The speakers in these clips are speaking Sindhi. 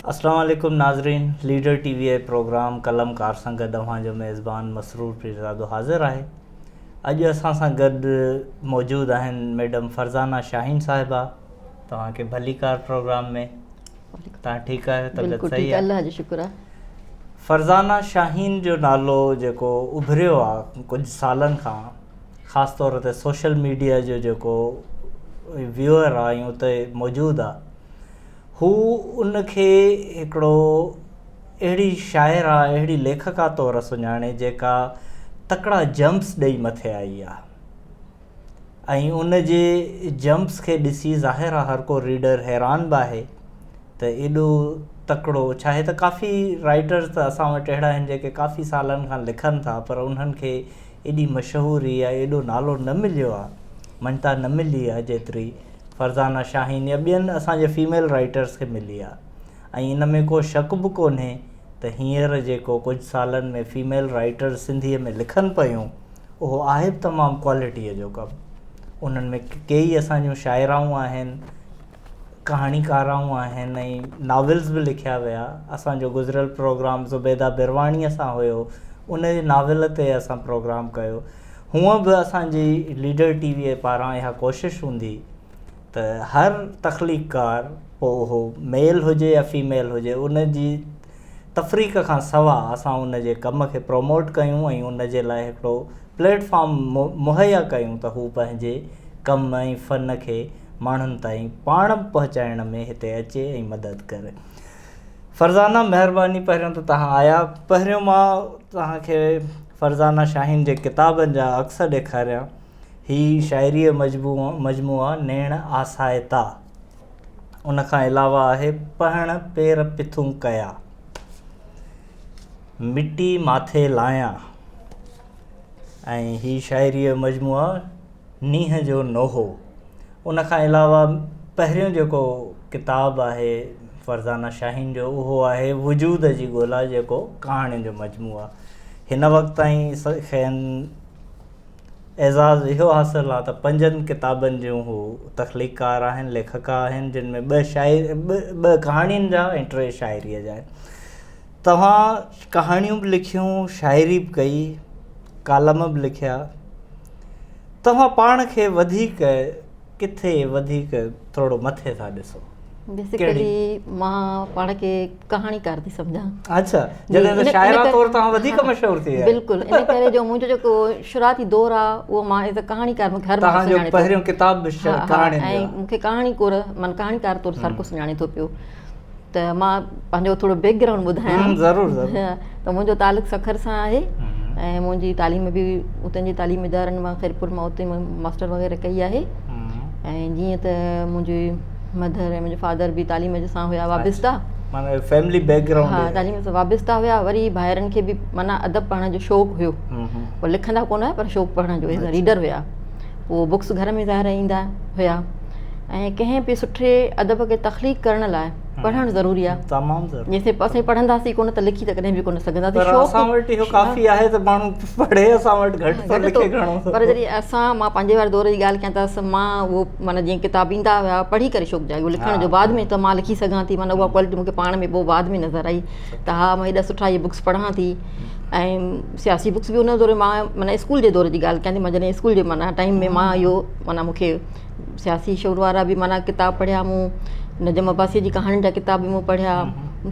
اسلام عليڪم ناظرين ليڊر ٽي وي پروگرام قلمڪار سان گڏ اوهان جو ميزبان مسرور پيرزادو حاضر آهي اڄ اسان سان گڏ موجود آهن ميڊم فرزانه شاهين صاحبه توهان کي ڀليڪار پروگرام ۾ توهان ٺيڪ آهيو طبيعت صحيح آهي الله جو شڪر آهي فرزانه شاهين جو نالو جيڪو اڀريو آهي ڪجهه سالن کان خاص طور تي سوشل ميڊيا جو جيڪو ويوئر آهي اتي موجود آهي هو ان کي هڪڙو اهڙي شاعره اهڙي ليکڪا طور سڃاڻي جيڪا تڪڙا جمپس ڏئي مٿي آئي آ ۽ ان جي جمپس کي ڏسي ظاهر آ هر ڪو ريڊر حيران به آهي ته ايڏو تڪڙو ڇا آهي ته ڪافي رائٽرز ته اسان وٽ اهڙا آهن جيڪي ڪافي سالن کان لکن ٿا پر انهن کي ايڏي مشهوري يا ايڏو نالو نه مليو آ مڃتا نه ملي آ جيتري فرزانه شاهين يا ٻين اسان جي فيميل رائيٽرز کي ملي آ ۽ ان ۾ ڪو شڪ به ڪونهي ته هينئر جيڪو ڪجهه سالن ۾ فيميل رائيٽرز سنڌيء ۾ لکن پيون اهو آهي به تمام ڪوالٽيء جو ڪم. انهن ۾ ڪيئي اسان جون شاعرائون آهن، ڪهاڻيڪارائون آهن ۽ ناولز به لکيا ويا. اسان جو گذريل پروگرام زبيده برواڻيء سان هيو ان جي ناول تي اسان پروگرام ڪيو. هونء به اسان جي ليڊر ٽي ويء پاران اها ڪوشش هوندي ته هر تخليقڪار پوء اهو ميل هجي يا فيميل هجي ان جي تفريق کان سوا اسان ان جي ڪم کي پروموٽ ڪيون ۽ ان جي لاء هڪڙو پليٽ فارم مهيا ڪيون ته هو پنهنجي ڪم ۽ فن کي ماڻهن تائين پاڻ پهچائڻ ۾ هتي اچي ۽ مدد ڪري. فرزانه مهرباني پهريون ته توهان آيا پهريون مان توهان کي فرزانه شاهين جي ڪتابن جا عڪس ڏيکاريان هي شاعري مجموعو مجموعه نيڻ آسائتا ان کان علاوه آهي پهڻ پير پٿون ڪيا مٽي ماٿي لايان ۽ هي شاعري مجموعه نينهن جو نوحو. ان کان علاوه پهريون جيڪو ڪتاب آهي فرزانه شاهين جو اهو آهي وجود جي ڳولا جيڪو ڪهاڻين جو مجموعو آهي. هن وقت تائين کين اعزاز اهو حاصل آهي ته پنجن ڪتابن جون هو تخليقڪار آهن، ليکڪا آهن جن ۾ ٻه شاعر ٻه ڪهاڻين جا ۽ ٽي شاعريء جا آهن. توهان ڪهاڻيون به لکيون، شاعري به ڪئي، ڪالم به لکيا. توهان پاڻ کي وڌيڪ ڪٿي وڌيڪ ٿورو مٿي ٿا ڏسو؟ بيسيڪلي مان پاڻ کي ڪهاڻيڪار ٿي سمجهان. اڇا جڏهن ته شاعره طور توهان وڌيڪ مشهور ٿي ويا. بلڪل ان ڪري جو منهنجو جيڪو شروعاتي دور آ اهو مان ايز ا ڪهاڻيڪار مون کي هر ماڻهو سڃاڻي ٿو. توهان جو پهريون ڪتاب به ڪهاڻين جو آ. ۽ مون کي ڪهاڻي ڪور معنيٰ ڪهاڻيڪار طور هر ڪو سڃاڻي ٿو پيو. ته مان پنهنجو ٿورو بيڪ گرائونڊ ٻڌايان ضرور ضرور ته منهنجو تعلق سکر سان آهي ۽ منهنجي تعليم به اتان جي تعليم ادارن مان خيرپور مان اتي ماسٽر وغيره ڪئي آهي ۽ جيئن ته منهنجي مدر ۽ منهنجو فادر به تعليم سان هيا وابسته معنيٰ فيملي بيڪ گرائونڊ ها تعليم سان وابسته هيا وري ڀائرن کي به معنيٰ ادب پڙهڻ جو شوق هيو پوء لکندا ڪونه هيا پر شوق پڙهڻ جو ريڊر هيا پوء بڪس گهر ۾ ظاهر ايندا هيا ۽ ڪنهن به سٺي ادب کي تخليق ڪرڻ لاء پڙهڻ ضروري آهي تمام ضروري جيسين اسين پڙهنداسين ڪونه ته لکي ته ڪڏهن به ڪونه سگهنداسين پر اسان وٽ اهو ڪافي آهي ته ماڻهو پڙهي اسان وٽ گهٽ ٿو لکي گهڻو ٿو پر جڏهن اسان مان پنهنجي واري دور جي ڳالهه ڪيان ته مان اهو معنيٰ جيئن ڪتاب ايندا هيا پڙهي ڪري شوق جاڳيو لکڻ جو بعد ۾ ته مان لکي سگهان ٿي معنيٰ اها ڪوالٽي مونکي پاڻ ۾ پوء بعد ۾ نظر آئي ته ها مان هيڏا سٺا اهي بڪس پڙهان ٿي ۽ سياسي بڪس به ان دور ۾ مان معنيٰ اسڪول جي دور جي ڳالهه ڪيان ٿي مان جڏهن اسڪول جي معنيٰ ٽائيم ۾ مان اهو معنيٰ مونکي سياسي شعور وارا به معنيٰ ڪتاب پڙهيا مون نجم عباسيء جي ڪهاڻين جا ڪتاب به مون پڙهيا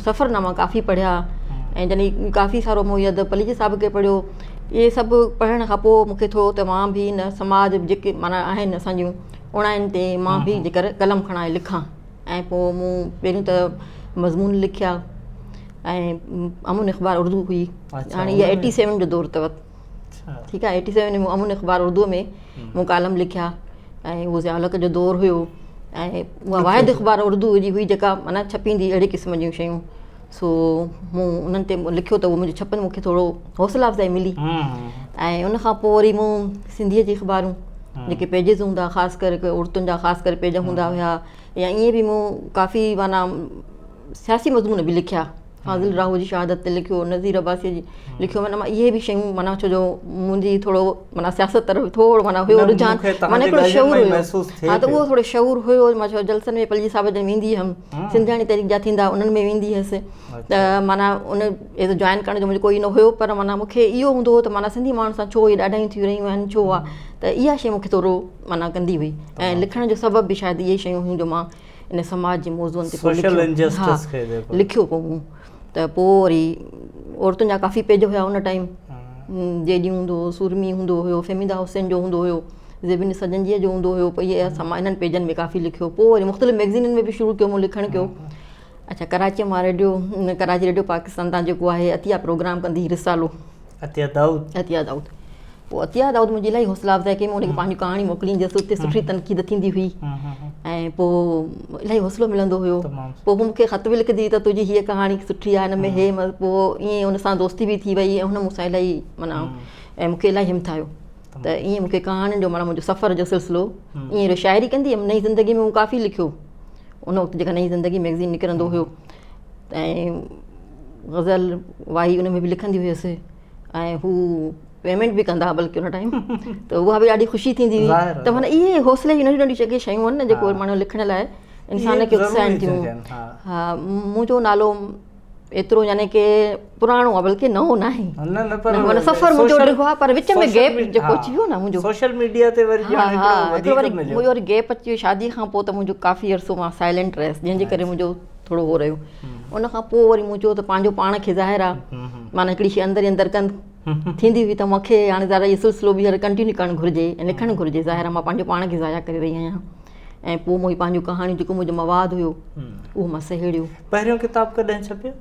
سفرناما ڪافي پڙهيا ۽ جڏهن ڪافي سارو مون ادب پليجي صاحب کي پڙهيو اهي سڀ پڙهڻ کان پوء مونکي ٿورو ته مان به هن سماج جيڪي معنيٰ آهن اسانجون اوڻاين تي مان به جيڪر قلم کڻان ۽ لکان ۽ پوء مون پهريون ته مضمون لکيا ۽ امن اخبار اردو هئي هاڻي اها ايٽي سيون جو دور اٿو ٺيڪ آهي ايٽي سيون ۾ امن اخبار اردو ۾ مون ڪالم لکيا ۽ اهو ضياء الحق جو دور هيو ۽ اها واحد اخبار اردو جي هئي جيڪا معنيٰ ڇپيندي اهڙي قسم جون شيون سو مون انهن تي لکيو ته اهو منهنجو ڇپن مون کي ٿورو حوصلا افزائي ملي ۽ ان کان پوء وري مون سنڌيء جي اخبارون جيڪي پيجز هوندا خاص ڪري عورتن جا خاص ڪري پيج هوندا هيا يا ائين به مون ڪافي معنيٰ سياسي مضمون به لکيا. فاضل راهو جي شهادت تي لکيو نذير عباسي جي لکيو معنيٰ مان اهي به شيون معنيٰ ڇو جو منهنجي ٿورو معنيٰ سياست طرف ٿورو معنيٰ هيو رجحان معنيٰ هڪڙو شعور هيو ها ته اهو ٿورو شعور هيو مان چيو جلسن ۾ پلجي صاحب جن ويندي هيم سنڌياڻي تحريڪ جا ٿيندا انهن ۾ ويندي هيس ته معنيٰ ان ايز جوائن ڪرڻ جو منهنجو ڪوئي نه هيو پر معنيٰ مونکي اهو هوندو هو ته معنيٰ سنڌي ماڻهن سان ڇو اهي ڏاڍايون ٿي رهيون آهن ڇو آهي ته اها شي مونکي ٿورو معنيٰ ڪندي هئي ۽ لکڻ جو سبب به شايد اهي شيون هيون جو مان ان سماج جي موضوعن تي پوء لکيو پوء مون ته پوء وري عورتن جا ڪافي پيج هيا ان ٽائيم جي ڊي هوندو هو سورمي هوندو هيو فهميده حسين جو هوندو هيو زيبن سجنجيء جو هوندو هيو پوء اهي اسان مان انهن پيجن ۾ ڪافي لکيو پوء وري مختلف ميگزينن ۾ به شروع ڪيو مون لکڻ ڪيو اڇا ڪراچيء مان ريڊيو ڪراچي ريڊيو پاڪستان تان جيڪو آهي عطيه پروگرام ڪندي هئي رسالو عطيه دائود عطيه دائود پوء عطيه دائود منهنجي الاهي حوصلا افزائي ڪئي مون هن کي پنهنجي ڪهاڻي موڪليندي هيس اتي سٺي تنقيد ٿيندي هئي ۽ پوء الاهي حوصلو ملندو هيو پوء هو مونکي خط به لکندي هئي ته تنهنجي هيء ڪهاڻي سٺي آهي هن ۾ هي پوء ائين هن سان دوستي به ٿي وئي ۽ هن مون سان الاهي معنيٰ ۽ مونکي الاهي همٿايو ته ائين مونکي ڪهاڻين جو معنيٰ منهنجو سفر جو سلسلو ائين رهيو شاعري ڪندي هيم نئين زندگي ۾ مون ڪافي لکيو ان وقت جيڪا نئين زندگي ميگزين نڪرندو هيو ۽ غزل وائي ان ۾ به لکندي هيس ۽ هو پيمينٽ به ڪندا بلڪه ان ٽائيم ته اها به ڏاڍي خوشي ٿيندي هئي ته معنيٰ اهي حوصلي جون ننڍيون ننڍيون جيڪي شيون آهن نه جيڪو ماڻهو لکڻ لاء انسان کي اتساهن ٿيون ها منهنجو نالو ايترو يعني ڪي پراڻو آ بلڪه نئون ناهي نه نه پر معنيٰ سفر منهنجو ڊگهو آ پر وچ ۾ گيپ جيڪو اچي ويو نه منهنجو سوشل ميڊيا تي وري ها ها هڪڙو وري منهنجو وري گيپ اچي ويو شادي کان پوء ته منهنجو ڪافي عرصو مان سائلنٽ رهيس جنهن جي ڪري منهنجو ٿورو هو رهيو ان کان پوء وري مون چيو ته پنهنجو پاڻ کي ظاهر آ معنيٰ هڪڙي شي اندر ئي اندر ڪن ٿيندي هئي ته مونکي هاڻي ذرا هي سلسلو ٻيهر ڪنٽينيو ڪرڻ گهرجي ۽ لکڻ گهرجي ظاهر آ مان پنهنجو پاڻ کي ضايع ڪري رهي آهيان ۽ پوء مون پنهنجون ڪهاڻيون جيڪو منهنجو مواد هيو اهو مان سهيڙيو. پهريون ڪتاب ڪڏهن ڇپيو؟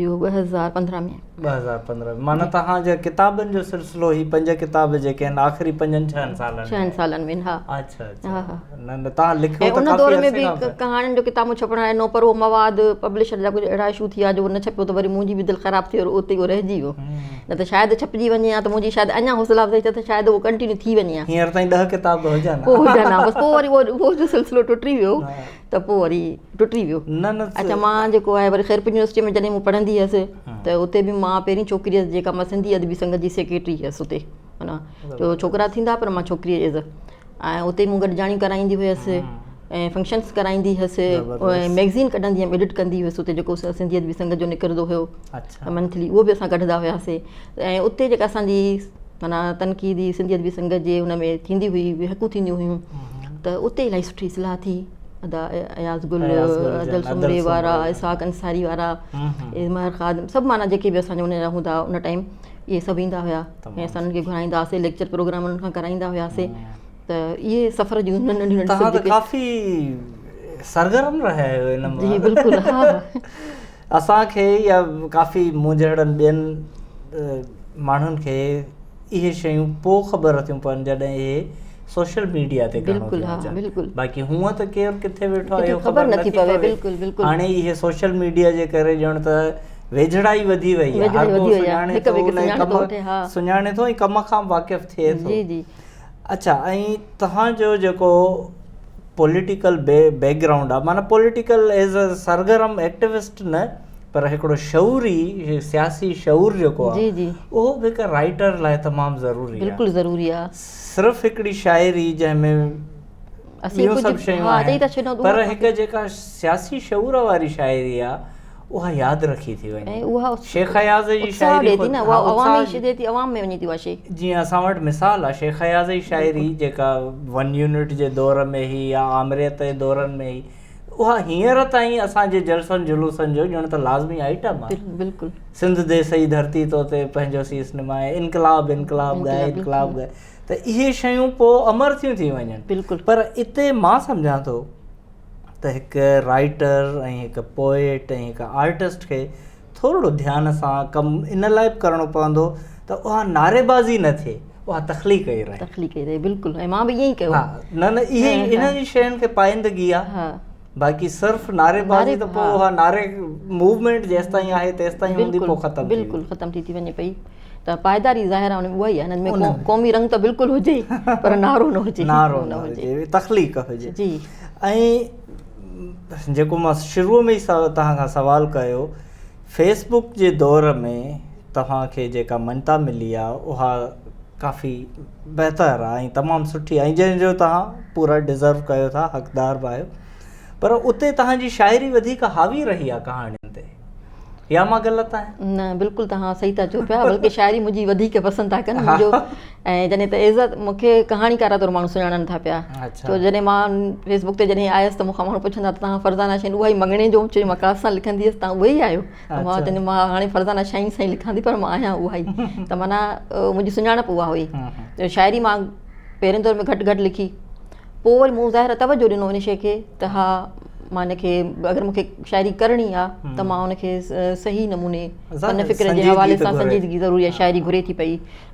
اهو 2015 ۾. 2015 ۾ معنيٰ توهان جا ڪتابن جو سلسلو هي پنج ڪتاب جيڪي آهن آخري پنجن ڇهن سالن ۾ ڇهن سالن ۾ ها. اڇا اڇا ها ها نه نه توهان لکيو ته ڪافي ان دور ۾ به ڪهاڻين جو ڪتاب مون ڇپڻ لاء ڏنو پر اهو مواد پبلشر جا ڪجهه اهڙا اشو ٿي ويا جو اهو نه ڇپيو ته وري منهنجي به دل خراب ٿي وئي اتي اهو رهجي ويو. نه ته شايد ڇپجي وڃي ها ته منهنجي شايد اڃا حوصلا افزائي ٿئي ته شايد اهو ڪنٽينيو ٿي وڃي ها. هينئر تائين ڏهه ڪتاب هجن ها. پوء هجن ها بس پوء وري اهو اهو جو سلسلو ٽٽي ويو ته پوء وري ٽٽي ويو. نه نه اڇا مان جيڪو آهي وري خيرپور يونيورسٽي ۾ جڏهن مون پڙهندي هيس ته اتي به مان پهرين ڇوڪري هيس جيڪا مان سنڌي ادبي سنگت جي سيڪريٽري هيس اتي معنيٰ جو ڇوڪرا ٿيندا پر مان ڇوڪري هيس ۽ اتي مون گڏجاڻيون ڪرائيندي هيس ۽ فنڪشنس ڪرائيندي هيس ۽ ميگزين ڪڍندي هيم ايڊٽ ڪندي هيس اتي جيڪو سنڌي ادبي سنگت جو نڪرندو هيو منٿلي اهو به اسان ڪڍندا هياسي ۽ اتي جيڪا اسانجي معنيٰ تنقيدي سنڌي ادبي سنگت جي هن ۾ ٿيندي هئي ويهڪون ٿينديون هيون ته اتي الاهي سٺي اصلاح ٿي ادا اياز گل ادل سومري وارا اسحاق انصاري وارا مهر خادم سڀ معنيٰ جيڪي به اسانجا ان جا هوندا ان ٽائيم اهي سڀ ايندا هيا ۽ اسان انهن کي گهرائيندا هئاسي ليڪچر پروگرام انهن کان ڪرائيندا هياسي ته اهي سفر جون ننڍيون ننڍيون توهان ته ڪافي سرگرم رهيا آهيو ان مان جي بلڪل ها اسان کي يا ڪافي مون جهڙن ٻين ماڻهن کي اهي شيون پوء خبر ٿيون پون جڏهن اهي سوشل ميڊيا تي گهڻو بلڪل ها بلڪل باقي هونء ته ڪير ڪٿي ويٺو آهي اهو خبر نٿي پوي بلڪل بلڪل هاڻي اهي سوشل ميڊيا جي ڪري ڄڻ ته ويجهڙائي وڌي وئي آهي هر ڪو سڃاڻي ٿو ان ڪم سڃاڻي ٿو ۽ ڪم کان واقف ٿئي ٿو جي جي اڇا ۽ توهان جو جيڪو پوليٽيڪل بيڪ گرائونڊ آهي معنيٰ پوليٽيڪل ايز ا سرگرم ايڪٽيوسٽ نه پر هڪڙو شعوري سياسي شعور جيڪو آهي جي جي اهو به هڪ رائيٽر لاء تمام ضروري آهي بلڪل ضروري آهي صرف هڪڙي شاعري جنهن ۾ اسين ٻيون سڀ شيون آهن پر هڪ جيڪا سياسي شعور واري شاعري آهي اها ياد رکي ٿي وڃي. شيخ اياز جي شاعري خود اها عوامي شي ٿئي ٿي عوام ۾ وڃي ٿي اها شي. جيئن اسان وٽ مثال آهي شيخ اياز جي شاعري جيڪا ون يونٽ جي دور ۾ هئي يا آمريت جي دورن ۾ هئي اها هينئر تائين اسان جي جلسن جلوسن جو ڄڻ ته لازمي آئٽم آهي. بلڪل. سنڌ ديس ئي ڌرتي تو تي پنهنجو سيس نمائي انقلاب انقلاب ڳائي انقلاب ڳائي ته اهي شيون پوء امر ٿيون ٿي وڃن. بلڪل. پر اتي مان سمجهان ٿو ته هڪ رائيٽر ۽ هڪ پوئٽ ۽ هڪ آرٽسٽ کي ٿورڙو ڌيان سان ڪم ان لاء به ڪرڻو پوندو ته اها نعريبازي نه ٿئي اها تخليق ئي رهي. تخليق ئي رهي بلڪل ۽ مان به ائين ئي ڪيو. ها نه نه اهي انهن ئي شين کي پائندگي آ باقي صرف نعريبازي ته پوء اها نعري موومينٽ جيستائين آهي تيستائين هوندي پوء ختم ٿي بلڪل ختم ٿي ٿي وڃي پئي. ته پائيداري ظاهر آهي ان ۾ اها ئي آهي هنن ۾ قومي رنگ ته بلڪل هجي پر نعرو نه هجي نعرو نه هجي تخليق هجي جي ۽ جيڪو مان شروع ۾ ئي توهان کان سوال ڪيو فيس بڪ جي دور ۾ توهان کي جيڪا مڃتا ملي آ اها ڪافي بهتر آ ۽ تمام سٺي آ ۽ جنهن جو توهان پورا ڊزرو ڪيو ٿا حقدار به آهيو پر اتي توهان جي شاعري وڌيڪ حاوي رهي آ ڪهاڻين تي يا مان غلط آهيان؟ نه بلڪل توهان صحيح ٿا چئو پيا بلڪه شاعري منهنجي وڌيڪ پسند ٿا ڪن منهنجو ۽ جڏهن ته عزت مون کي ڪهاڻيڪارا طور ماڻهو سڃاڻن ٿا پيا ڇو جڏهن مان فيس بڪ تي جڏهن آيس ته مون کان ماڻهو پڇندا ته توهان فرزانه شاهين اها ئي مڱڻي جو چيو مان ڪاس سان لکندي هيس توهان اهي ئي آهيو ته مان چوندي مان هاڻي فرزانه شاهين سان ئي لکان ٿي پر مان آهيان اها ئي ته معنيٰ منهنجي سڃاڻپ اها هئي شاعري مان پهرين دور ۾ گهٽ گهٽ لکي پوء وري مون ظاهر توجه ڏنو ان شيء کي ته ها مان ان کي اگر مون کي شاعري ڪرڻي آ ته مان ان کي صحيح نموني فن فڪر جي حوالي سان سنجيدگي ضروري آ شاعري گهري ٿي پئي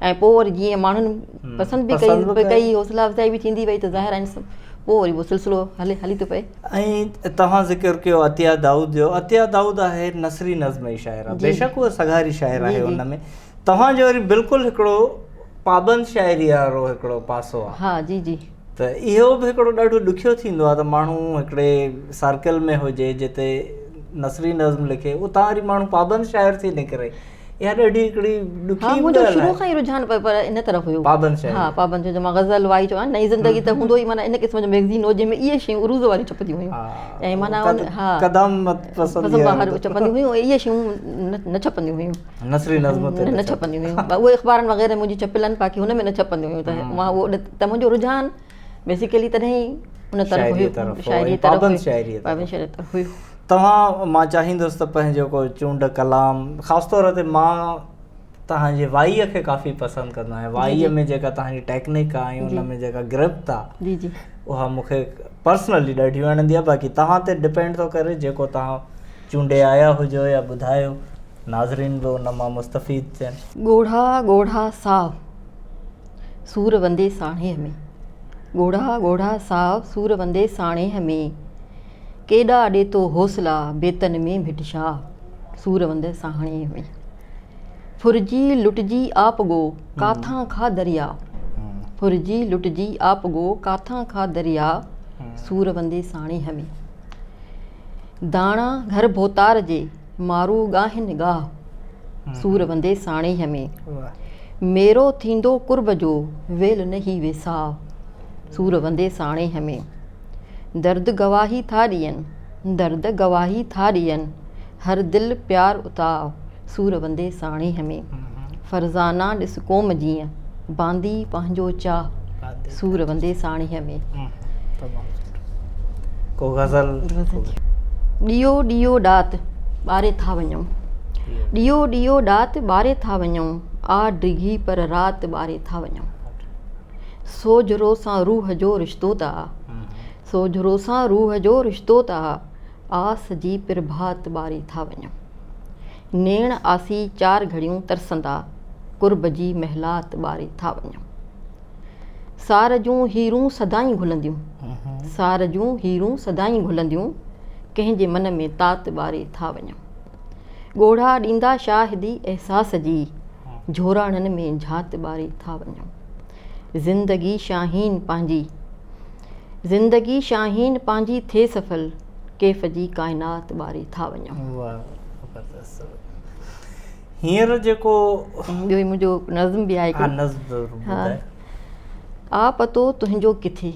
۽ پوء وري جيئن ماڻهن پسند به ڪئي ڪئي حوصلا افزائي به ٿيندي وئي ته ظاهر آهي پوء وري اهو سلسلو هلي هلي ٿو پئي. ۽ توهان ذڪر ڪيو عطيه دائود جو عطيه دائود آهي نثري نظم جي شاعره بيشڪ اها سگهاري شاعره آهي ان ۾ توهان جو وري بلڪل هڪڙو پابند شاعري وارو هڪڙو پاسو آهي ها جي جي ته اهو به هڪڙو ڏاڍو ڏکيو ٿيندو آهي ته ماڻهو هڪڙي سرڪل ۾ هجي جتي نثري نظم لکي اتان وري ماڻهو پابند شاعر ٿي نڪري اها ڏاڍي هڪڙي ڏکي ها منهنجو شروع کان ئي رجحان پر پر ان طرف هيو پابند شاعري ها پابند جو مان غزل وائي چوان نئين زندگي ته هوندو ئي معنيٰ ان قسم جو ميگزين هو جنهن ۾ اهي شيون عروض واريون ڇپنديون هيون ۽ معنيٰ ها قدامت پسند پسند ڇپنديون هيون اهي شيون نه ڇپنديون هيون نثري نظم تي نه ڇپنديون هيون اهي اخبارن وغيره منهنجي ڇپيل آهن باقي هن ۾ نه ڇپنديون هيون ته مان اهو ته منهنجو رجحان بيسيڪلي تڏهن ئي ان طرف هيو شاعري طرف پابند شاعري پابند شاعري طرف هيو. توهان مان چاهيندس ته پنهنجو ڪو چونڊ ڪلام خاص طور تي مان توهان جي وائيء کي ڪافي پسند ڪندو آهيان وائيء ۾ جيڪا توهان جي ٽيڪنڪ آهي ۽ ان ۾ جيڪا گرفت آهي جي جي اها مون کي پرسنلي ڏاڍي وڻندي آهي باقي توهان تي ڊپينڊ ٿو ڪري جيڪو توهان چونڊي آيا هجو يا ٻڌايو ناظرين به ان مان مستفيد ٿين. ڳوڙها ڳوڙها ساهه سور وندي ساڻيهه ۾، ڳوڙها ڳوڙها ساهه سور وندي ساڻيهه ۾، ڪيڏا ڏي تو حوصلا بيتن ۾ ڀٽ شاهه سور وندي ساڻيهه ۾، ڦرجي لٽجي آپ ڳو ڪاٿان کا درياء، ڦرجي لٽجي آپ ڳو ڪاٿان کا درياء سور وندي ساڻيهه ۾، داڻا گهر ڀوتار جي مارو ڳاهين ڳاهه، سور وندي ساڻيهه ۾. ميرو ٿيندو قرب جو، ويل نه هي ويساهه، سور وندي ساڻيهه ۾. درد گواهي ٿا ڏين، درد گواهي ٿا ڏين، هر دل پيار اتاء، سور وندي ساڻيهه ۾. فرزانا ڏس قوم جيئن، باندي پنهنجو چاهه، سور وندي ساڻيهه ۾. ڪو غزل. ڏيئو ڏيئو ڏات ٻاري ٿا وڃون. ڏيئو ڏيئو ڏات ٻاري ٿا وڃون. آ ڊگهي پر رات ٻاري ٿا وڃون. سوجهرو سان روح جو رشتو ته آ. سوجهرو سان روح جو رشتو ته آ. آس جي پرڀات ٻاري ٿا وڃون. نيڻ آسي چار گهڙيون ترسندا. قرب جي محلات ٻاري ٿا وڃون. سار جون هيرون سدائين گهلنديون. سار جون هيرون سدائين گهلنديون، ڪنهن جي من ۾ تات ٻاري ٿا وڃون. ڳوڙها ڏيندا شاهدي احساس جي، جهوراڻن ۾ جھات ٻاري ٿا وڃون. زندگي شاهين پنهنجي زندگي شاهين پنهنجي ٿئي سڦل، ڪيف جي ڪائنات ٻاري ٿا وڃون. واهه زبردست. هينئر جيڪو ٻيو منهنجو نظم به آهي ها نظم ضرور ٻڌاء. آ پتو تنهنجو ڪٿي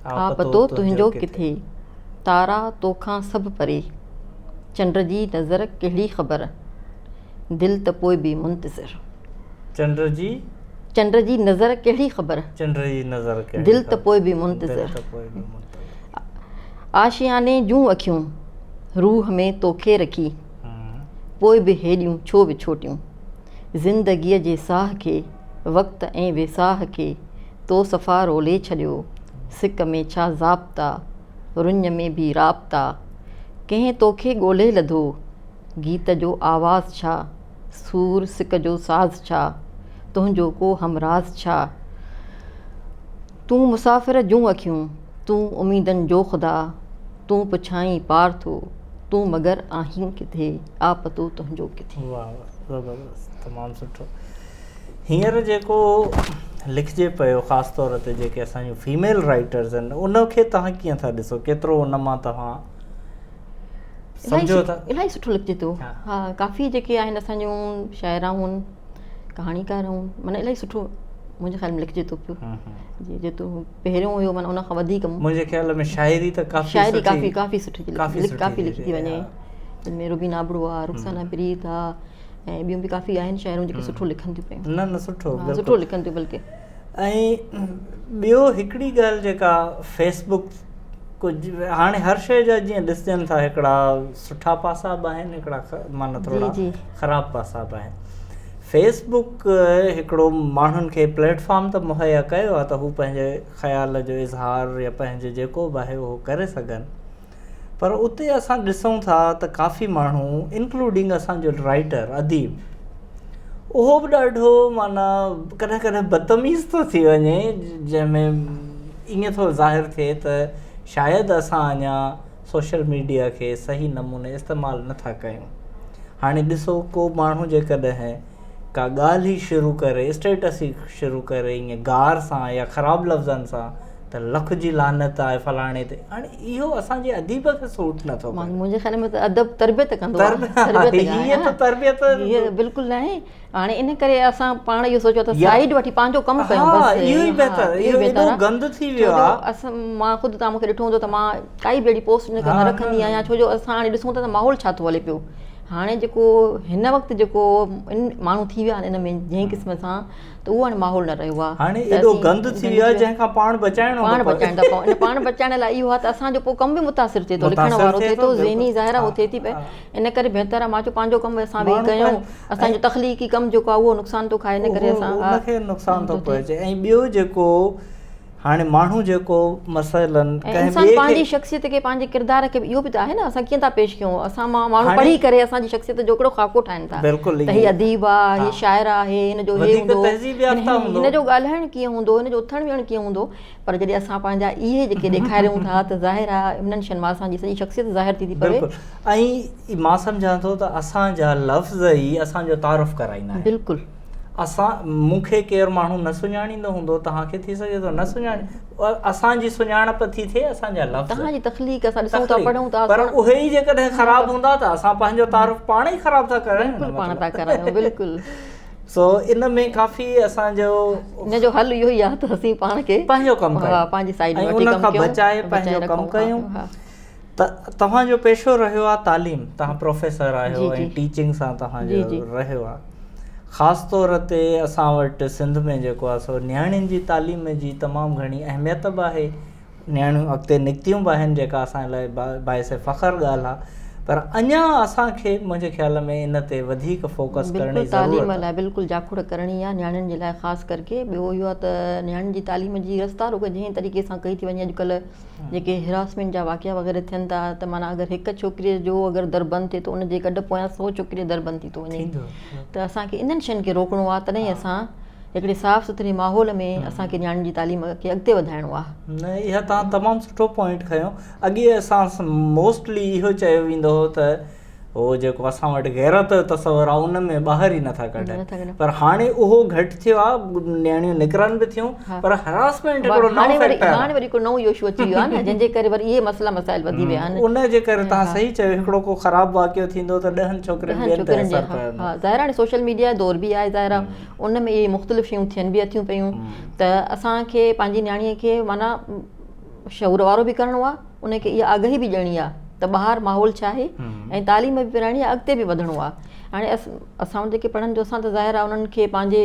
آ پتو تنهنجو ڪٿي تارا توکان سڀ پري چنڊ جي نظر ڪهڙي خبر دل ته پوء به منتظر چنڊ جي چنڊ جي نظر ڪهڙي خبر چنڊ جي نظر ڪهڙي دل ته پوء به منتظر آشياني جون اکيون روح ۾ توکي رکي پوء به هيڏيون ڇو وڇوٽيون؟ زندگيء جي ساهه کي، وقت ۽ ويساهه کي، تو صفا رولي ڇڏيو. سڪ ۾ ڇا ضابطا، رڃ ۾ ڀي رابطا. ڪنهن توکي ڳولي لڌو، گيت جو آواز ڇا، سور سڪ جو ساز ڇا، تنهنجو ڪو همراز ڇا. تون مسافر جون اکيون، تون اميدن جو خدا، تون پڇائين پار ٿو، تون مگر آهين ڪٿي، آ پتو تنهنجو ڪٿي. واھ واھ زبردست تمام سٺو هينئر جيڪو لکجي پيو خاص طور تي جيڪي اسان جون فيميل رائيٽرز آهن ان کي توهان ڪيئن ٿا ڏسو ڪيترو ان مان توهان سمجهو ٿا. الاهي سٺو لکجي ٿو. ها ڪافي جيڪي آهن اسان جون شاعرائون ڪهاڻيڪارائون معنيٰ الاهي سٺو منهنجي خيال ۾ لکجي ٿو پيو جي جيترو پهريون هيو معنيٰ ان کان وڌيڪ منهنجي خيال ۾ شاعري ته ڪافي شاعري ڪافي ڪافي سٺي ڪافي لکي ٿي وڃي جن ۾ روبينا ابڙو آ رخسانه پريت آ ۽ ٻيون به ڪافي آهن شاعرون جيڪي سٺو لکن ٿيون پيون نه نه سٺو سٺو لکن ٿيون بلڪه ۽ ٻيو هڪڙي ڳالهه جيڪا فيسبوڪ ڪجهه هاڻي هر شيء جا جيئن ڏسجن ٿا هڪڙا سٺا پاسا به آهن هڪڙا معنيٰ ٿورا خراب پاسا به آهن فيسبوڪ هڪڙو ماڻهن کي پليٽ فارم ته مهيا ڪيو آهي ته هو پنهنجي خيال جو اظهار يا پنهنجو جيڪو به آهي اهو ڪري سگهن پر اتي اسان ڏسون ٿا ته ڪافي ماڻهو انڪلوڊنگ اسان جو رائٽر اديب اهو به ڏاڍو معنيٰ ڪڏهن ڪڏهن بدتميز ٿو ٿي وڃي جنهن ۾ ائين ٿو ظاهر ٿئي ته شايد اسان اڃا سوشل ميڊيا کي صحيح نموني استعمال نٿا ڪيون هاڻي ڏسو ڪو ماڻهو جيڪڏهن ڪا ڳالهه ئي شروع ڪري اسٽيٽس ئي شروع ڪري ائين گار سان يا خراب لفظن سان ته لک جي لعنت آهي فلاڻي تي هاڻي اهو اسان جي اديب کي سوٽ نٿو ڪري. منهنجي خيال ۾ ته ادب تربيت ڪندو آهي هيء ته تربيت هيء بلڪل ناهي هاڻي ان ڪري اسان پاڻ اهو سوچيو ته سائيڊ وٺي پنهنجو ڪم ڪيون بس اهو ئي بهتر اهو ايڏو گند ٿي ويو آهي اسان مان خود توهان مونکي ڏٺو هوندو ته مان ڪائي به اهڙي پوسٽ نه رکندي آهيان ڇو جو اسان هاڻي ڏسون ٿا ته ماحول ڇا ٿو هلي پيو هاڻي جيڪو هن وقت جيڪو ماڻهو ٿي ويا آهن ان ۾ جنهن قسم سان ته اهو هاڻي ماحول نه رهيو آهي. هاڻي ايڏو گند ٿي ويو آهي جنهن کان پاڻ بچائڻو پاڻ بچائڻ ٿا پئون ان پاڻ بچائڻ لاء اهو آهي ته اسان جو پوء ڪم به متاثر ٿئي ٿو لکڻ وارو ٿئي ٿو ذهني ظاهر آهي ٿئي ٿي پئي ان ڪري بهتر آهي مان چيو پنهنجو ڪم اسان ويهي ڪيون اسان جو تخليقي ڪم جيڪو آهي اهو نقصان ٿو کائي ان ڪري اسان ان کي نقصان ٿو پهچي ۽ ٻيو جيڪو هاڻي ماڻهو جيڪو مثلا ڪنهن انسان پنهنجي شخصيت کي پنهنجي ڪردار کي اهو به ته آهي نه اسان ڪيئن ٿا پيش ڪيون اسان مان ماڻهو پڙهي ڪري اسان جي شخصيت جو هڪڙو خاڪو ٺاهن ٿا بلڪل ته هي اديب آ هي شاعر آهي هن جو هي هوندو تهذيب يافته هوندو هن جو ڳالهائڻ ڪيئن هوندو هن جو اٿڻ ويهڻ ڪيئن هوندو پر جڏهن اسان پنهنجا اهي جيڪي ڏيکاريون ٿا ته ظاهر آ انهن شين مان اسان جي سڄي شخصيت ظاهر ٿي ٿي پوي بلڪل ۽ مان سمجهان ٿو ته اسان جا لفظ ئي اسان جو تعارف ڪرائيندا آهن بلڪل اسان مون کي ڪير ماڻهو نه سڃاڻيندو هوندو توهان کي ٿي سگهي ٿو نه سڃاڻي اسان جي سڃاڻپ ٿي ٿئي اسان جا لفظ توهان جي تخليق اسان ڏسون ٿا پڙهون ٿا پر اهي ئي جيڪڏهن خراب هوندا ته اسان پنهنجو تعارف پاڻ ئي خراب ٿا ڪرايون بلڪل پاڻ ٿا ڪرايون بلڪل سو ان ۾ ڪافي اسان جو ان جو حل اهو ئي آهي ته اسين پاڻ کي پنهنجو ڪم ڪيون پنهنجي سائيڊ وٺي ڪم ڪيون ان کان بچائي پنهنجو ڪم ڪيون ته توهان جو پيشو رهيو آهي تعليم توهان پروفيسر آهيو ۽ ٽيچنگ سان توهان جو رهيو آهي خاص طور تي اسان وٽ سنڌ ۾ جيڪو آهي سو نياڻين جي تعليم جي تمام گهڻي اهميت به آهي نياڻيون اڳتي نڪتيون به آهن جيڪا اسان لاء باعث فخر ڳالهه آهي پر اڃا اسان کي منهنجي خيال ۾ ان تي وڌيڪ فوڪس ڪرڻ جي ضرورت آهي. تعليم لاء بلڪل جاکوڙ ڪرڻي آهي نياڻين جي لاء خاص ڪرڪي ٻيو اهو آهي ته نياڻين جي تعليم جي رستا روڪ جنهن طريقي سان ڪئي ٿي وڃي اڄڪلهه جيڪي هراسمينٽ جا واقعا وغيره ٿين ٿا ته معنيٰ اگر هڪ ڇوڪريء جو اگر در بند ٿئي ٿو ان جي ڪڍ پويان سو ڇوڪريء در بند ٿي ٿو وڃي ته اسان کي انهن شين کي روڪڻو آهي تڏهن اسان هڪڙي صاف سٿري ماحول ۾ اسان کي نياڻين جي تعليم کي اڳتي وڌائڻو آهي. نه اها توهان تمام سٺو پوائنٽ کنيو اڳي اسان موسٽلي اهو چيو ويندو هو ته هو جيڪو اسان وٽ غيرت جو تصور آهي ان ۾ ٻاهر ئي نٿا ڪڍن پر هاڻي اهو گهٽ ٿيو آهي نياڻيون نڪرن به ٿيون پر هراسمينٽ هڪڙو نئون فيڪٽر آهي هاڻي وري هڪڙو نئون اهو اشو اچي ويو آهي نه جنهن جي ڪري وري اهي مسئلا مسائل وڌي ويا آهن ان جي ڪري توهان صحيح چيو هڪڙو ڪو خراب واقعو ٿيندو ته ڏهن ڇوڪرين ٻين تي اثر پوندو ها ظاهر آهي سوشل ميڊيا جو دور به آهي ظاهر آهي ان ۾ اهي مختلف شيون ٿين به اٿيون پيون ته اسان کي پنهنجي نياڻي کي معنيٰ شعور وارو به ڪرڻو آهي ان کي اها آگاهي به ڏيڻي آهي ته ٻاهر ماحول ڇا آهي ۽ تعليم به پرائڻي آهي اڳتي به وڌڻو آهي هاڻي اسان وٽ جيڪي پڙهن جو اسان ته ظاهر آهي انهن کي پنهنجي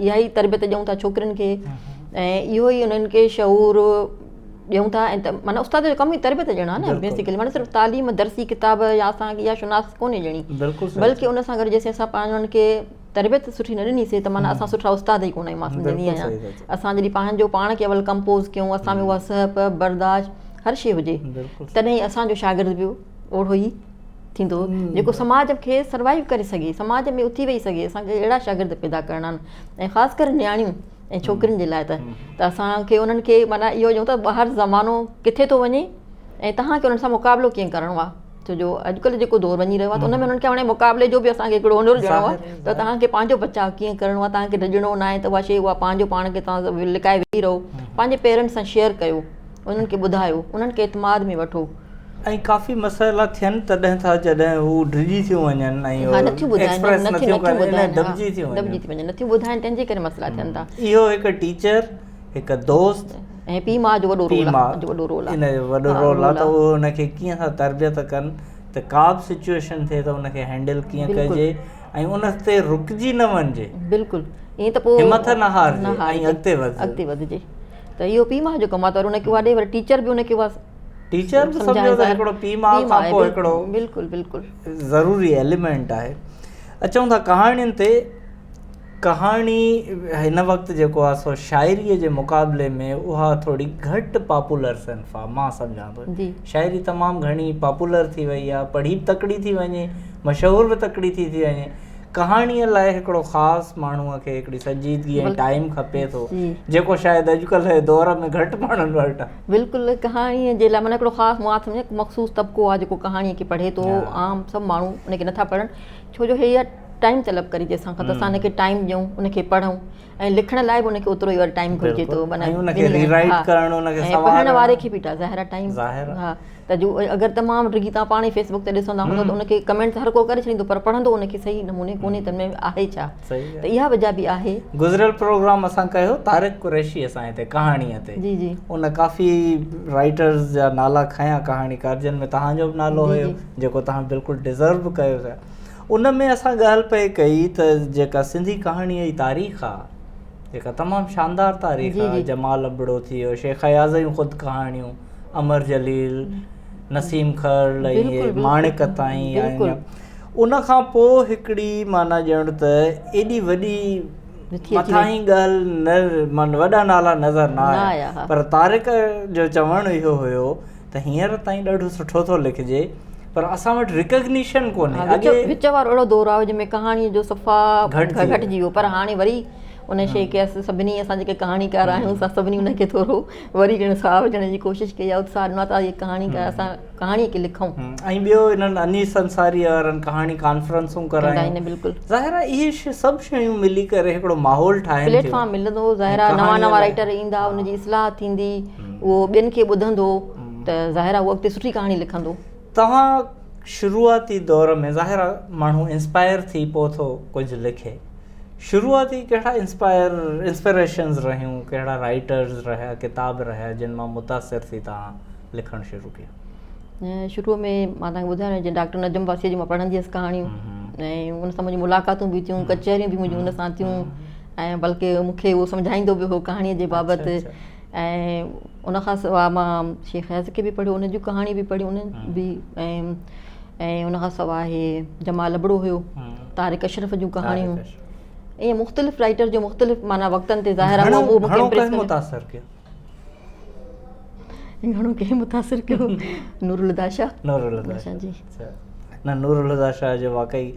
اها ئي تربيت ڏيون ٿا ڇوڪرين کي ۽ اهو ئي انهن کي شعور ڏيون ٿا ۽ معنيٰ استاد جو ڪم ئي تربيت ڏيڻ آهي نه بيسيڪلي معنيٰ صرف تعليم درسي ڪتاب يا اسان کي اها شناخت ڪونهي ڏيڻي بلڪه ان سان گڏ جيسين اسان پاڻ انهن کي تربيت سٺي نه ڏني سي ته معنيٰ اسان سٺا استاد ئي ڪونه آهيون مان سمجهندي آهيان اسان جڏهن پنهنجو پاڻ کي اول ڪمپوز ڪيون اسان ۾ اها سهپ برداشت هر شي هجي تڏهن ئي اسان جو شاگرد به اوڙو ئي ٿيندو جيڪو سماج کي سروائيو ڪري سگهي سماج ۾ اٿي ويهي سگهي اسان کي اهڙا شاگرد پيدا ڪرڻا آهن ۽ خاص ڪري نياڻيون ۽ ڇوڪرين جي لاء ته ته اسان کي انهن کي معنيٰ اهو چئون ته ٻاهر زمانو ڪٿي ٿو وڃي ۽ توهان کي انهن سان مقابلو ڪيئن ڪرڻو آهي ڇو جو اڄڪلهه جيڪو دور وڃي رهيو آهي ته ان ۾ انهن کي هاڻي مقابلي جو به اسان کي هڪڙو هنر ڏيڻو آهي ته توهان کي پنهنجو بچاء ڪيئن ڪرڻو آهي توهان کي ڊڄڻو ناهي ته اها شيء اها پنهنجو پاڻ کي توهان لڪائي ويهي رهو پنهنجي پيرنٽس سان شيئر ڪيو انهن کي ٻڌايو انهن کي اعتماد ۾ وٺو. ۽ ڪافي مسئلا ٿين تڏهن ٿا جڏهن هو ڊڄي ٿيون وڃن ۽ ها نٿيون ٻڌائن ايڪسپريس نٿيون نٿيون نٿيون ڪن ٻڌائن ها دٻجي ٿيون وڃن دٻجي ٿي وڃن نٿيون ٻڌائن تنهن جي ڪري مسئلا ٿين ٿا. اهو هڪ ٽيچر هڪ دوست ۽ پيء ماء جو وڏو پيء رول ماء آ جو وڏو رول آ ان جو وڏو ها رول آ رول ته آ اهو ان کي ڪيئن ٿا تربيت ڪن ته ڪا به سچوئيشن ٿئي ته ان کي هينڊل ڪيئن بلڪل ڪجي ۽ ان تي رڪجي نه وڃجي بلڪل ائين ته پوء همٿ نه هارجي نه ۽ هارجي اڳتي وڌجي اڳتي وڌجي ته اهو پيء ماء جو ڪم آ ته وري ان کي اها ڏي وري ٽيچر به ان کي اها ٽيچر به سمجهائي سمجهو ته ظاهر هڪڙو پيء ماء پيء ماء کان آهي پوء هڪڙو بلڪل بلڪل ضروري ايليمينٽ آهي. اچون ٿا ڪهاڻين تي. ڪهاڻي هن وقت جيڪو آهي سو شاعريء جي مقابلي ۾ اها ٿوري گهٽ پاپولر صنف آهي مان سمجهان ٿو. جي. شاعري تمام گهڻي پاپولر ٿي وئي آهي، پڙهي به تڪڙي ٿي وڃي، مشهور به تڪڙي ٿي ٿي وڃي. ڪهاڻيء لاء هڪڙو خاص ماڻهوء کي هڪڙي سنجيدگي ۽ ٽائيم کپي ٿو، جيڪو شايد اڄڪلهه جي دور ۾ گهٽ ماڻهن وٽ آهي. بلڪل ڪهاڻيء جي لاء معنيٰ هڪڙو خاص مان سمجهان مخصوص طبقو آهي جيڪو ڪهاڻيء کي پڙهي ٿو، عام سڀ ماڻهو ان کي نٿا پڙهن، ڇو جو هيء ٽائيم طلب ڪري ٿي اسان کان ته اسان ان کي ٽائيم ڏيون، ان کي پڙهون ۽ لکڻ لاء به ان کي اوترو ئي وري ٽائيم گهرجي ٿو معنيٰ ۽ پڙهڻ واري کي به ظاهر آهي ٽائيم ها. ته جو اگر تمام ڊگهي توهان پاڻ ئي فيس بڪ تي ڏسندا هوندو ته ان کي ڪمينٽ هر ڪو ڪري ڇڏيندو پر پڙهندو ان کي صحيح نموني ڪونهي ته ان ۾ آهي ڇا ته اها وجه به آهي. گذريل پروگرام اسان ڪيو طارق قريشي سان هتي ڪهاڻي تي جي جي ان ڪافي رائيٽرز جا نالا کنيا ڪهاڻيڪار جن ۾ توهان جو به نالو هيو جيڪو توهان بلڪل ڊزرو به ڪيو ٿا ان ۾ اسان ڳالهه پئي ڪئي ته جيڪا سنڌي ڪهاڻي جي تاريخ آ جيڪا تمام شاندار تاريخ آ جمال ابڙو ٿي ويو شيخ اياز جون خود ڪهاڻيون امر جليل، نسيم کرل ۽ اهي ماڻڪ تائين ان کان پوء هڪڙي معنيٰ ڄڻ ته ايڏي وڏي مٿاهين ڳالهه نه معنيٰ وڏا نالا نظر نه آيا پر طارق جو چوڻ اهو هيو ته هينئر تائين ڏاڍو سٺو ٿو لکجي پر اسان وٽ ريڪگنيشن ڪونهي اڳي وچ وارو اهڙو دور آيو جنهن ۾ ڪهاڻي جو صفا گهٽجي ويو پر هاڻي وري ان شيء کي سڀني اسان جيڪي ڪهاڻيڪار آهيون اسان سڀني ان کي ٿورو وري ڄڻ ساهه وجهڻ جي ڪوشش ڪئي آهي اتساهه ڏنو آهي ته اهي ڪهاڻيڪار اسان ڪهاڻي کي لکون. ۽ ٻيو انهن انيس انصاري وارن ڪهاڻي ڪانفرنسون ڪرايون بلڪل ظاهر آهي اهي سڀ شيون ملي ڪري هڪڙو ماحول ٺاهن ٿيون پليٽ فارم ملندو ظاهر آهي نوان نوان رائيٽر ايندا ان جي اصلاح ٿيندي اهو ٻين کي ٻڌندو ته ظاهر آهي اهو اڳتي سٺي ڪهاڻي لکندو. توهان شروعاتي دور ۾ ظاهر آهي ماڻهو انسپائر ٿي پوء ٿو ڪجهه لکي شروعاتي ڪهڙا انسپائر انسپريشنز رهيون ڪهڙا رائيٽرز رهيا ڪتاب رهيا جن مان متاثر ٿي توهان لکڻ شروع ڪيو؟ شروع ۾ مان توهان کي ٻڌايو جيئن ڊاڪٽر نجم واسيء جون مان پڙهندي هيس ڪهاڻيون ۽ ان سان منهنجون ملاقاتون به ٿيون ڪچهريون به منهنجون ان سان ٿيون ۽ بلڪه مون کي اهو سمجهائيندو به هو ڪهاڻيء جي بابت ۽ ان کان سواء مان شيخ اياز کي به پڙهيو ان جون ڪهاڻيون به پڙهيون انهن به ۽ ۽ ان کان سواء هي جمال ابڙو هيو طارق اشرف جون ڪهاڻيون ائين مختلف رائيٽر جو مختلف معنيٰ وقتن تي ظاهر آهي اهو مون کي امپريس ڪيو متاثر ڪيو گهڻو ڪنهن متاثر ڪيو نور الهديٰ شاهه نور الهديٰ شاهه جي نه نور الهديٰ شاهه جو واقعي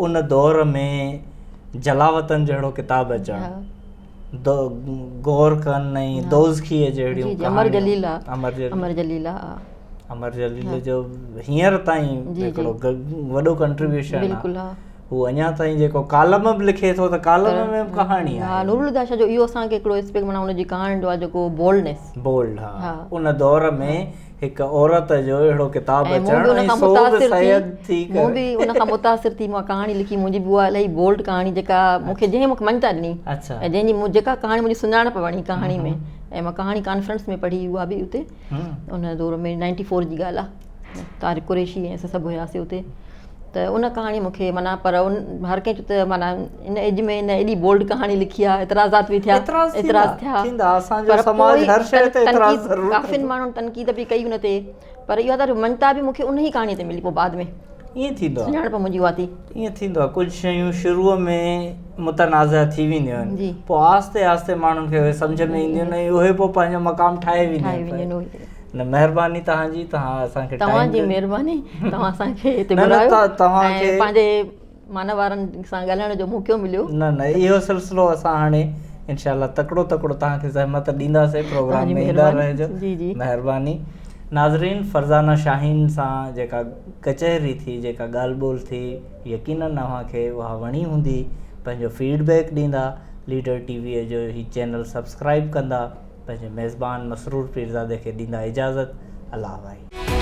ان دور ۾ جلاوطن جهڙو ڪتاب اچڻ غور ڪن ۽ دوزخيء جهڙيون ڪهاڻيون امر جليل امر جليل امر جليل جو هينئر تائين هڪڙو وڏو ڪنٽريبيوشن بلڪل ها هو اڃا تائين جيڪو ڪالم به لکي ٿو ته ڪالم ۾ به ڪهاڻي آهي ها نور الهديٰ شاهه جو اهو اسان کي هڪڙو اسپيڪ معنيٰ ان جي ڪهاڻين جو آهي جيڪو بولڊنيس بولڊ ها ان دور ۾ هڪ عورت جو اهڙو ڪتاب اچڻ ۽ سو به سيد ٿي ڪري مون به ان کان متاثر ٿي مان ڪهاڻي لکي منهنجي به اها الاهي بولڊ ڪهاڻي جيڪا مون کي جنهن مون کي مڃتا ڏني ۽ جنهن جي جيڪا ڪهاڻي منهنجي سڃاڻپ بڻي ڪهاڻي ۾ ۽ مان ڪهاڻي ڪانفرنس ۾ پڙهي اها به اتي ان دور ۾ نائنٽي فور جي ڳالهه آهي طارق قريشي ۽ اسان سڀ هياسي اتي ته ان ڪهاڻي مون کي معنيٰ پر ان هر ڪنهن چيو ته معنيٰ ان ايج ۾ ان ايڏي بولڊ ڪهاڻي لکي آهي اعتراضات به ٿيا اعتراض ٿيا ٿيندا اسان جو سماج هر شيء تي اعتراض ضرور ڪافين ماڻهن تنقيد به ڪئي ان تي پر اها ته مڃتا به مون کي ان ئي ڪهاڻي تي ملي پوء بعد ۾ ائين ٿيندو آهي سڃاڻپ منهنجي اها ٿي. ائين ٿيندو آهي ڪجهه شيون شروع ۾ متنازع ٿي وينديون آهن پوء آهستي آهستي ماڻهن کي اهي سمجهه ۾ اينديون آهن ۽ اهي پوء پنهنجو مقام ٺاهي وينديون آهن نه مهرباني توهان جي توهان اسان کي توهان جي مهرباني توهان اسان کي هتي گهرايو توهان کي پنهنجي مان وارن سان ڳالهائڻ جو موقعو مليو. نه نه اهو سلسلو اسان هاڻي انشاء الله تڪڙو تڪڙو توهان کي زحمت ڏينداسين پروگرام ۾ ايندا رهجو جي جي مهرباني ناظرين فرزانه شاهين سان جيڪا ڪچهري ٿي جيڪا ڳالهه ٻولهه ٿي يقينن اوهان کي اها وڻي هوندي پنهنجو فيڊ بيڪ ڏيندا ليڊر ٽي وي جو هي چينل سبسڪرائب ڪندا پنهنجي ميزبان مسرور پيرزادي کي ڏيندا اجازت الله واهي.